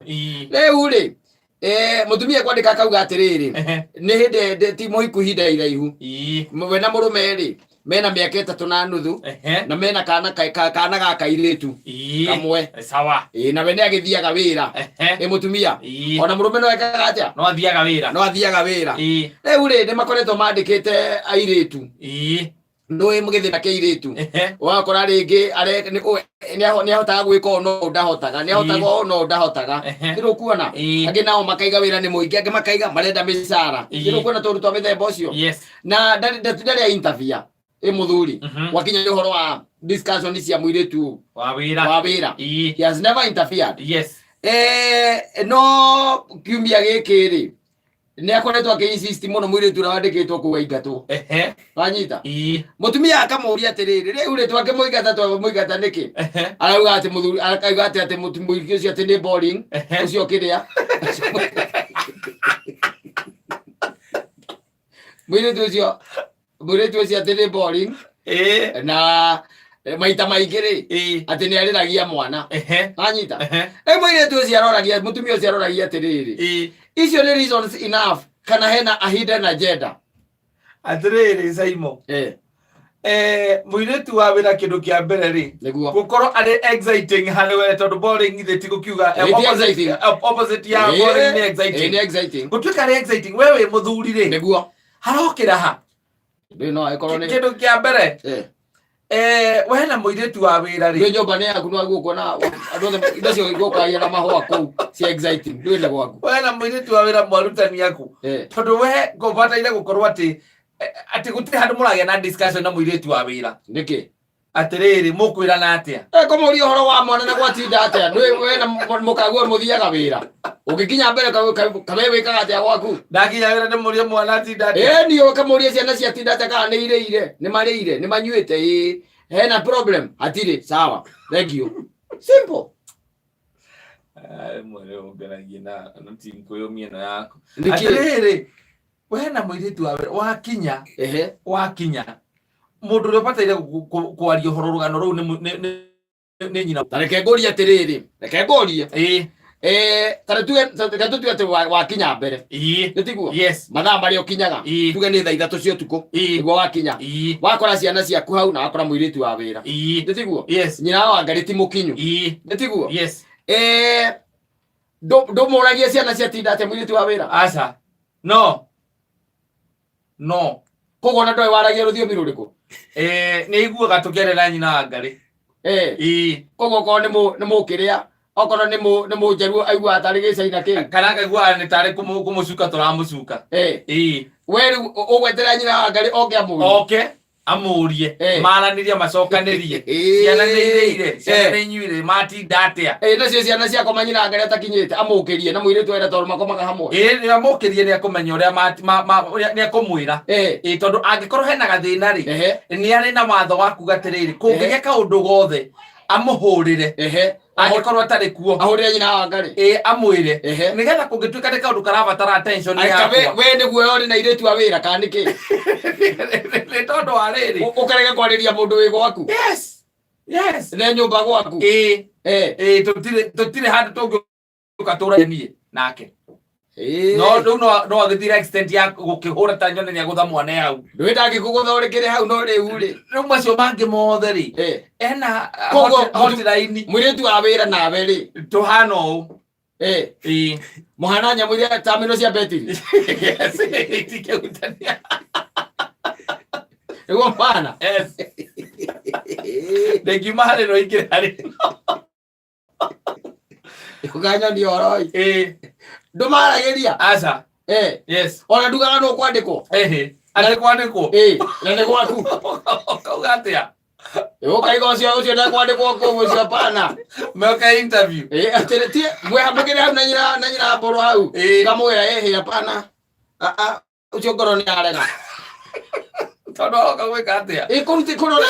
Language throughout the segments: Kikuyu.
Rĩu rĩ, mũtumia kwandĩka akauga atĩrĩrĩ, nĩ hĩndĩ ti mũhiku ihinda iraihu. We na mũrũme rĩ, mena mĩaka 3 na nuthu na mena kana kana ga kairĩtu kamwe. Sawa. Ĩ, na we nĩ agĩthiaga wĩra. Ĩ mũtumia ona mũrũme no ekaga atĩa? No athiaga wĩra. No athiaga wĩra. Rĩu rĩ, nĩ makoretwo mandĩkĩte airĩtu. Nũĩ mũgĩthĩna kĩa airĩtu, ũgakora rĩngĩ nĩ ahotaga gwĩka ũũ no ũũ ndahotaga, nĩ ahotaga ũũ no ũũ ndahotaga. Nĩ ũkuona angĩ nao makaiga wĩra nĩ mũingĩ, angĩ makaiga marenda mĩcara. Nĩ ũkuona tũndũ twa mĩthemba ũcio. Na ndarĩ a interfere ĩ mũthuri gwakinya nĩ ũhoro wa discussion cia mũirĩtu wa wĩra. Wa wĩra. He has never interfered. No kiumia gĩkĩ rĩ, nĩ akoretwo akĩ insist mũno mũirĩtu ũrĩa wandĩkĩtwo kũu aingatwo. Wanyita? Mũtumia akamũria atĩrĩrĩ, rĩu rĩ, twakĩmũingata, twamũingata nĩkĩ? Arauga atĩ mũthuri akauga atĩ mũirĩtu ũcio atĩ nĩ boring. Ũcio kĩrĩa mũirĩtu ũcio atĩ nĩ boring na maita maingĩ rĩ, atĩ nĩ arĩragia mwana. Wanyita? Rĩu mũirĩtu ũcio aroragia, mũtumia ũcio aroragia atĩrĩrĩ, icio nĩ reasons enough kana hena a hidden agenda? Atĩrĩrĩ Saimo, mũirĩtu wa wĩra, kĩndũ kĩa mbere rĩ, gũkorwo arĩ exciting harĩ we, tondũ boring ithe ti gũkiuga Ĩ, ti exciting. Opposite ya boring nĩ exciting. Nĩ exciting. Gũtuĩka arĩ exciting, we wĩ mũthuri rĩ, harokĩra ha? Ndĩ no ĩkorwo nĩ Kĩndũ kĩa mbere, we na mũirĩtu wa wĩra ndwĩ rĩ, nyũmba nĩ yaku, no gukuona andũ othe indo cio igũkagia na mahũa kũu cia exciting, ndwĩ na gwaku. We na mũirĩtu wa wĩra mwarutani aku, tondũ we ngũbataire gũkorwo atĩ atĩ gũtirĩ handũ mũragĩa na discussion na mũirĩtu wa wĩra. Nĩkĩ? Atĩrĩrĩ, mũkwĩrana atĩa? Kũmũria ũhoro wa mwana na gwatinda atĩa? Ndwĩ we na mũkaguo mũthiaga wĩra, ũngĩkinya mbere kawe wĩkaga atĩa gwaku? Ndakinya wĩra ndĩmũrie mwana atinda atĩa? Ĩ, niĩ ũkamũria ciana ciatinda atĩa, kana nĩ irĩire, nĩ marĩire, nĩ manyuĩte, ĩ hena problem? Hatirĩ, sawa, thank you, simple. Rĩmwe rĩ ũngenagia na ti kwĩyũmia ĩno yaku. Nĩkĩ? Atĩrĩrĩ, we na mũirĩtu wa wĩra wakinya, wakinya, mũndũ ũrĩa ũbataire kwaria ũhoro rũgano rũu nĩ nyina. Ta reke ngũrie atĩrĩrĩ, reke ngũrie. Ta reke tũtue atĩ wakinya mbere, nĩ tiguo? Yes. Mathaa marĩa ũkinyaga, tuge nĩ thaa 3 cia ũtukũ, nĩguo wakinya, wakora ciana ciaku hau na wakora mũirĩtu wa wĩra, nĩ tiguo? Yes. Nyina wa ngarĩ ti mũkinyu, nĩ tiguo? Yes. Ndũmũragia ciana ciatinda atĩa mũirĩtu wa wĩra? Aca, no. Koguo ona ndoĩ waragia rũthiomi rũrĩkũ? Nĩ iguaga tũkĩaria na nyina wa ngarĩ. Koguo okorwo nĩ mũkĩrĩa, okorwo nĩ mũnjaruo, aiguaga tarĩ gĩcaina kĩu. Kana akaiguaga nĩ tarĩ kũmũcuka tũramũcuka. We rĩu ũgweterera nyina wa ngarĩ oke amũrie? Oke amũrie, maranĩrie, macokanĩrie, ciana nĩ irĩire, ciana nĩ inyuire, matinda atĩa. Nacio ciana ciakoma nyina wa ngarĩ atakinyĩte, amũkĩrie na mũirĩtu wene tondũ makomaga hamwe. Ĩĩ, nĩ amũkĩrie, nĩ akũmenya ũrĩa nĩ akũmwĩra. Ĩĩ, tondũ angĩkorwo hena gathĩna rĩ, nĩ arĩ na watho wa kuga atĩrĩrĩ, kũngĩgĩa kaũndũ gothe amũhũrĩre angĩkorwo atarĩ kuo. Ahũrĩre nyina wa ngarĩ. Ĩĩ, amwĩre, nĩgetha kũngĩtuĩka nĩ kaũndũ karabatara attention yakwa. We nĩguo ũrĩ na irĩtu a wĩra kana nĩkĩ? Nĩ tondũ wa rĩrĩ, Ũkarega kwarĩria mũndũ wĩ gwaku? Yes. Ne nyũmba gwaku. Ĩĩ. Ĩĩ, tũtirĩ handũ tũngĩũka tũrarie niĩ nake. No rĩu no agĩthire extent ya gũkĩhũra ta nyone nĩ agũtha mwana hau. Ndũĩ ndangĩkũgũtha ũrĩkĩrĩ hau, no rĩu rĩ, Rĩu macio mangĩ mothe rĩ, ena Koguo hotline. Mũirĩtu wa wĩra nawe rĩ, Tũhana ũũ. Ĩĩ. Mũhana nyamũ iria ta mĩno cia betiri. Yes, itikĩhutania. Nĩguo mũhana. Yes. Ndingiuma harĩ no ingĩrĩ harĩ. Ũkanyonia ũhoro ĩ. Ndũmaragĩria? Aca. Yes. Ona ndugaga no kwandĩkwo. Ehe. Atĩ kwandĩkwo. Ĩ, na nĩ gwaku. Ũkauga atĩa? Ũkaiga ũcio ndekwandĩkwo kũu, ũcio hapana. Meka interview. Ĩ, atĩrĩ ti mwĩhamũkĩre hau na nyina mbũrũ hau. Ngamwĩra ĩhĩ, hapana. Ah, ah, ũcio ngoro nĩ arega. Tondũ aroka gwĩka atĩa? Ĩ, kũruti kũrora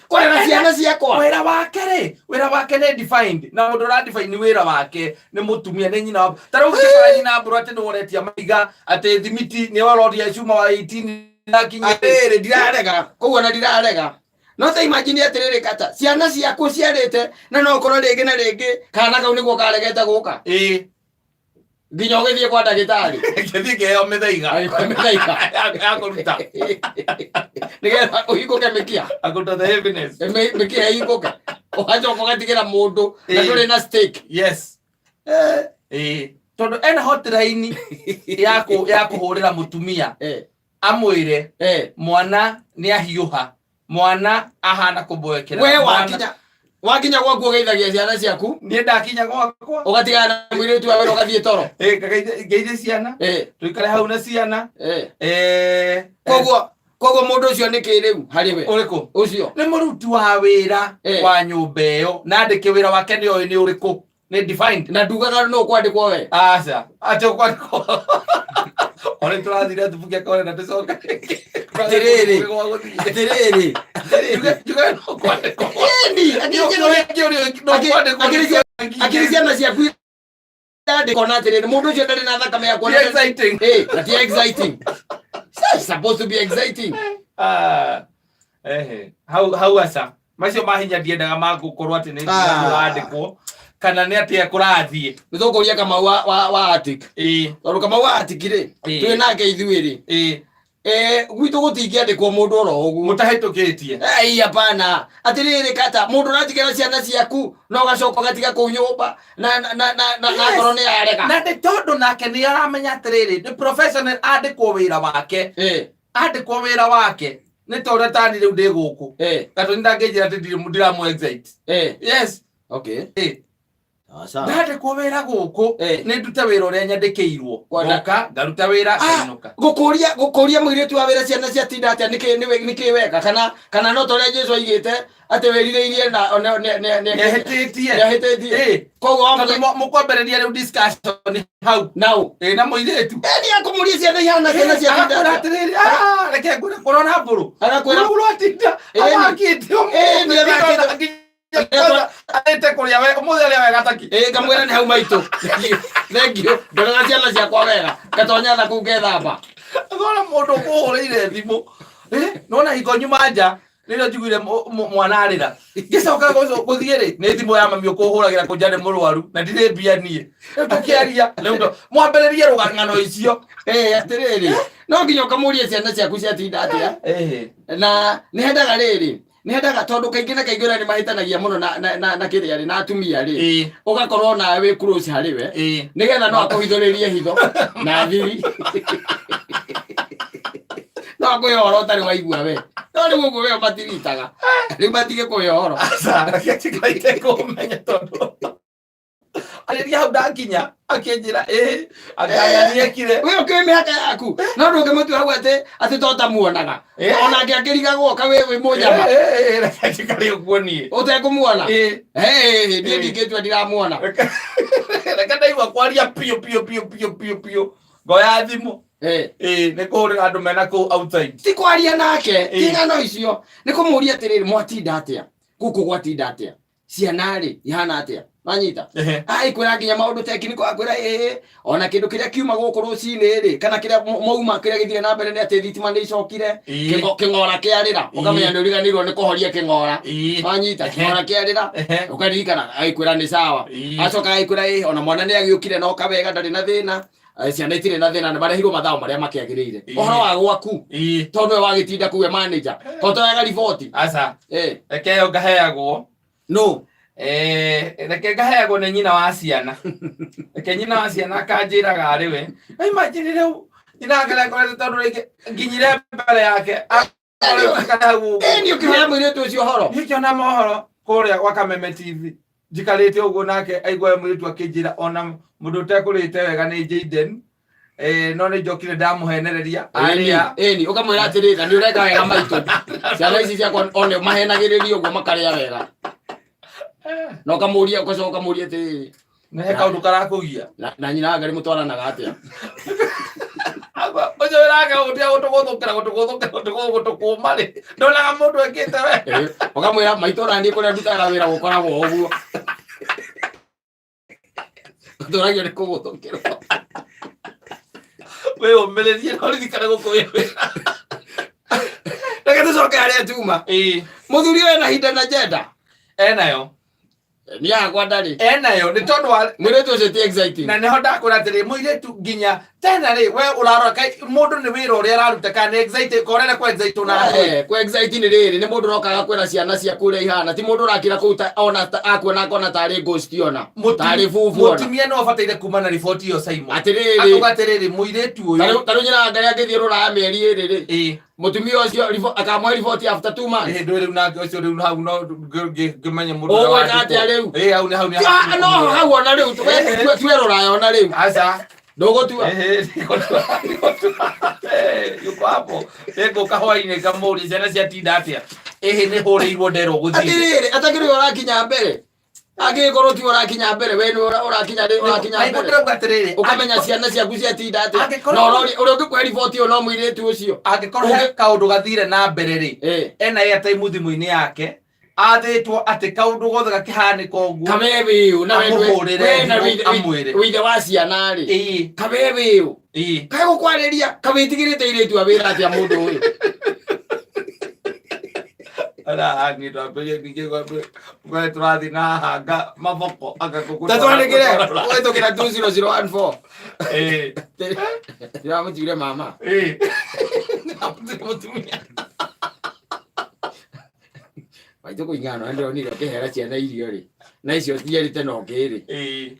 kũrera ciana ciakwa. Wĩra wake rĩ, wĩra wake nĩ defined, na mũndũ ũra define wĩra wake nĩ mũtumia, nĩ nyina wa ta rĩu ũngĩkora nyina mbũrũ atĩ nĩ woretia mahiga, atĩ thimiti, nĩ ũroria cuma wa 18 nakinyia. Atĩrĩrĩ, ndirarega koguo na ndirarega, no ta imagine atĩrĩrĩ, kata ciana ciaku ciarĩte na no ũkorwo rĩngĩ na rĩngĩ kana kau nĩguo karegete gũka. Nginya ũgĩthiĩ kwa ndagĩtarĩ. Ngĩthiĩ ngĩheo mĩthaiga. Agĩkũhe mĩthaiga. Ya kũruta. Nĩgetha ũhingũke mĩkiha. Akũruta the heaviness. Mĩkiha ĩhingũke. Ũgacoka ũgatigĩra mũndũ na ndũrĩ na stake. Yes. Ĩĩ. Tondũ ena hotline ya kũhũrĩra mũtumia amwĩre mwana nĩ ahiũha, mwana ahana kũmboekera. We wakinya wakinya gwaku ũgeithagia ciana ciaku. Niĩ ndakinya gwakwa ũgatigana na mũirĩtu wa wĩra ũgathiĩ toro. Ĩĩ, ngeithie ciana, tũikare hau na ciana. Koguo koguo mũndũ ũcio nĩ kĩ rĩu harĩ we? Ũrĩkũ? Ũcio nĩ mũruti wa wĩra wa nyũmba ĩyo, na andĩke wĩra wake nĩ oĩ nĩ ũrĩkũ, nĩ defined. Na ndugaga nũ kwandĩkwo we? Aca, atĩ ũkwandĩkwo ore tũrathire thubukia kore na tũcoke. Atĩrĩrĩ, atĩrĩrĩ, njuge no kwandĩkwo. Ĩni, akĩrĩ ciana ciaku irandĩkwo na atĩrĩrĩ, mũndũ ũcio ndarĩ na thakame yakwa. Ti exciting. Na ti exciting. It's supposed to be exciting. Ehe, hau hau aca macio mahinya ndiendaga magũkorwo atĩ nĩ ũrandĩkwo kana nĩ atĩa kũrathiĩ. Nĩ tũkũria Kamau wa Arctic. Tondũ Kamau wa Arctic rĩ, twĩ nake ithuĩ rĩ, gwitũ gũtingĩandĩkwo mũndũ oro ũguo mũtahĩtũkĩtie. Ai, hapana. Atĩrĩrĩ, kata mũndũ ũratigĩra ciana ciaku na ũgacoka ũgatiga kũu nyũmba na na na na na na ngoro nĩ yarega. Na nĩ tondũ nake nĩ aramenya atĩrĩrĩ, nĩ professional, andĩkwo wĩra wake. Andĩkwo wĩra wake nĩ ta ũrĩa tani rĩu ndĩ gũkũ. Gatũ nĩ ndangĩnjĩra atĩ ndiramũ excite. Yes. Sawa. Ndandĩkwo wĩra gũkũ, nĩ ndute wĩra ũrĩa nyandĩkĩirwo. Ngoka ngaruta wĩra, ngainũka. Gũkũria mũirĩtu wa wĩra ciana ciatinda atĩa, nĩkĩ weka, kana no ta ũrĩa Jesu aigĩte atĩ wĩrirĩirie na Nĩahĩtĩtie. Nĩahĩtĩtie. Koguo wa Tondũ mũkwambĩrĩria rĩu discussion hau. Nau. Na mũirĩtu. Nĩ akũmũria ciana ihana, ciana ciatinda Agakwĩra atĩa? atĩrĩrĩ, reke ngwĩre kũrona mbũrũ. Agakwĩra Mbũrũ atinda, athakĩte ũmũthĩ, Nĩ athakĩte. nginya kwanza arĩte kũrĩa we ũmũthĩ arĩa wega taki. Ngamwĩra nĩ hau maitũ. Thank you. Ndoraga ciana ciakwa wega. Ngatonya na kũu ngethamba. Thona mũndũ ũkũhũrĩire thimũ. Nona hingo nyuma nja rĩrĩa njiguire mwana arĩra, ngĩcoka gũthiĩ rĩ, nĩ thimũ ya mami ũkũhũragĩra kũnja nĩ mũrwaru na ndirĩ mbia niĩ. Rĩu tũkĩaria rĩu mwambĩrĩrie rũgano icio. Atĩrĩrĩ, no nginya ũkamũria ciana ciaku ciatinda atĩa. Na nĩ hendaga rĩrĩ, nĩ hendaga tondũ kaingĩ na kaingĩ ũrĩa nĩ mahĩtanagia mũno na kĩrĩa rĩ, na atumia rĩ, ũgakorwo nawe wĩ close harĩ we, nĩgetha no akũhithũrĩrie hitho na thiri, no akũhe ũhoro ũtarĩ waigua we. No rĩu ũguo we matiritaga rĩu matige kũhe ũhoro. Aca, reke njikaite kũmenya tondũ arĩria hau ndakinya akĩnjĩra ĩ anganga nĩekire. We ũkĩũĩ mĩhaka yaku, no ndũngĩmũtua hau atĩ to tamuonaga. Ona angĩ akĩrigagwo oka wĩ mũnyama. Reke njikare ũguo niĩ ũtekũmuona. Niĩ ndingĩtua ndiramuona. Reke ndaigua kwaria piũ piũ piũ piũ piũ piũ, ngoya thimũ. Nĩ kũhũrĩra andũ mena kũu outside. Ti kwaria nake, ti ng'ano icio, nĩ kũmũria atĩrĩrĩ, mwatinda atĩa gũkũ, gwatinda atĩa, ciana rĩ ihana atĩa, wanyita? Aikwĩra nginya maũndũ technical, akwĩra ĩĩ, ona kĩndũ kĩrĩa kiuma gũkũ rũcinĩ rĩ, kana kĩrĩa mauma, kĩrĩa gĩthire na mbere nĩ atĩ thitima nĩ icokire. Kĩng'ora kĩarĩra, ũkamenya nĩ ũriganĩirwo nĩ kũhoria kĩng'ora. Wanyita? Kĩng'ora kĩarĩra, ũkaririkana, agĩkwĩra nĩ sawa. Acoka agĩkwĩra ĩ, ona mwana nĩ agĩũkire na oka wega, ndarĩ na thĩna, ciana itirĩ na thĩna, nĩ marehirwo mathaũ marĩa makĩagĩrĩire. Ũhoro wa gwaku, tondũ nĩwe wagĩtinda kũu e manager, kotoyaga riboti. Aca. Reke ĩyo ngaheagwo. No. Reke ngaheagwo nĩ nyina wa ciana. Reke nyina wa ciana akanjĩraga arĩ we. Na imagine rĩu nyina wake nĩakoretwo, tondũ rĩngĩ nginyire mbere yake akoretwo hau ũguo. Nĩ ũkĩhoya mũirĩtu ũcio ũhoro. Niĩ ngĩona mohoro kũrĩa gwa Kameme TV njikarĩte ũguo, nake aigua mũirĩtu akĩnjĩra ona mũndũ ũtekũrĩte wega nĩ Jaden. No nĩ njokire ndamũhenereria arĩa. Ĩni, ũkamwĩra atĩrĩra nĩ ũreka wega maitũ, ciana ici ciakwa one mahenagĩrĩria ũguo makarĩa wega, na ũkamũria, ũgacoka ũkamũria atĩrĩrĩ, Nĩ he kaũndũ karakũgia? Na nyina wa Ngarĩ mũtwaranaga atĩa? Ũcio wĩra wake gũtia gũtũgũthũkĩra gũtũgũthũkĩra gũtũgũtũkũma rĩ, ndonaga mũndũ ekĩte we. Ũkamwĩra maitũ ona niĩ kũrĩa ndutaga wĩra gũkoragwo ũguo, ũtũragio nĩ kũgũthũkĩrwo. Wĩyũmĩrĩrie na ũririkane gũkũ wĩ wĩra. Reke tũcoke harĩa tuma. Mũthuri ũyũ ena hidden agenda. Enayo. Niĩ hakwa ndarĩ. Enayo nĩ tondũ wa Mũirĩtu ũcio ti exciting. Na nĩho ndakwĩra atĩrĩ, mũirĩtu nginya tena rĩ, we ũrarora kai mũndũ nĩ wĩra ũrĩa araruta kana nĩ excited, korera kwa excited na Eh, kwa exciting nĩ rĩrĩ, nĩ mũndũ ũrokaga kwĩra ciana ciaku ũrĩa ihana, ti mũndũ ũrakira kũu ta ona ta akuona akona tarĩ ghost ona tarĩ bubu ona. Mũtumia no abataire kuma na riboti ĩyo, Simon. Atĩrĩrĩ. Akauga atĩrĩrĩ, mũirĩtu ũyũ Tarĩu nyina Ngai angĩthiĩ rũraya mĩeri ĩrĩ rĩ, mũtumia ũcio akamũhe riboti after 2 months. Ĩĩ, ndũĩ rĩu nake ũcio rĩu hau no ngĩmenye mũndũ Ũgwĩka ũrĩa atĩa wandĩkwo. rĩu? Ĩĩ, hau nĩ hau nĩ Ah, no hau ona rĩu tue rũraya ona rĩu Aca. Ndũgũtua. Ehe, ndigũtua. Eh, yuko hapo. Nĩngũka hwainĩ ngamũrie ciana ciatinda atĩa. Ĩhĩ, nĩ hũrĩirwo nderwo gũthiĩ. Atĩrĩrĩ, atakĩrĩ ũrakinya mbere, angĩgĩkorwo tiwe ũrakinya mbere, we nĩwe ũrakinya rĩ, ũrakinya Na mbere ndĩrauga atĩrĩrĩ, ũkamenya ciana ciaku ciatinda atĩa. Angĩkorwo- Na ũrĩa ũngĩkũhe riboti ĩyo no mũirĩtu ũcio. Angĩkorwo he kaũndũ gathire na mbere rĩ, ena airtime thimũ-inĩ yake, athĩtwo atĩ kaũndũ gothe gakĩhanĩka ũguo Kabebi na we amũhũrĩre we na thimũ, amwĩre. withe wa ciana rĩ, kabebi kaĩ gũkwarĩria kawĩtigĩrĩte irĩtu a wĩra atĩa mũndũ ũyũ. Ara niĩ ndambĩrĩria ningĩ we tũrathiĩ na hanga maboko anga gũkũ. Ta twandĩkĩre ũhĩtũkĩra 20014. Ndĩramũtuire mama. Mũtumia. Maitũ kũingana na ndĩronire ũkĩhera ciana irio rĩ, na icio cierĩte na ũngĩ rĩ,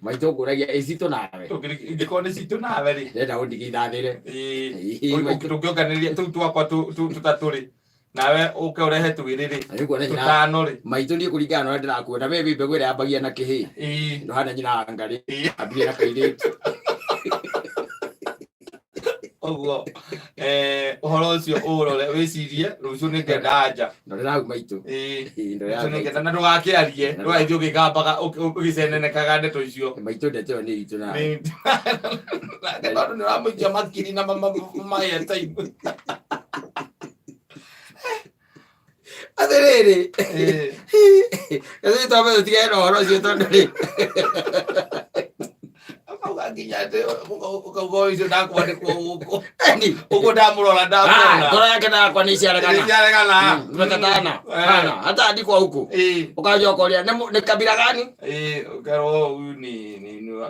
maitũ ngũragia ĩ citũ nawe. Ingĩkorwo nĩ citũ nawe rĩ, ndĩrenda ũndige ithathĩre. Maitũ. Tũngĩonganĩria tũu twakwa tũtatũ rĩ, nawe ũke ũrehe twĩrĩ rĩ, Na nĩkuona nyina tũtano rĩ. Maitũ niĩ kũringana na ũrĩa ndĩrakuona, we wĩ mbegũ ĩrĩa yambagia na kĩhĩ, ndũhana nyina wa ngarĩ, ambie na kairĩtu. Ũguo ũhoro ũcio ũrore wĩcirie, rũciũ nĩ ngenda anja. Ndorera hau, maitũ. Ndorera Rũciũ hau, nĩ maitũ. ngenda na ndũgakĩarie, ndũgagĩthiĩ ũgĩgambaga ũgĩcenenekaga ndeto icio. Maitũ, ndeto ĩyo nĩ itũ nawe. Nake tondũ nĩ ũramũikia makiri na ma airtime. Atĩrĩrĩ, gacui, twambe tũtigane na ũhoro ũcio tondũ rĩ, Akauga nginya atĩ ũkauga ũcio ndakwandĩkwo gũkũ. Eni. Ũguo ndamũrora Ah, ndamũrora. ngoro yake na yakwa nĩ ciaregana. Nĩciaregana. Tumekatana. Hana hata andikwa huku, ukaja ukoria ni kabila gani? Ũkerwo huyu ni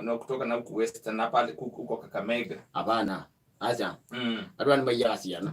no kutoka na huku Western hapa huko Kakamega. Hapana, acha, andũ aya nĩ maiyaga ciana.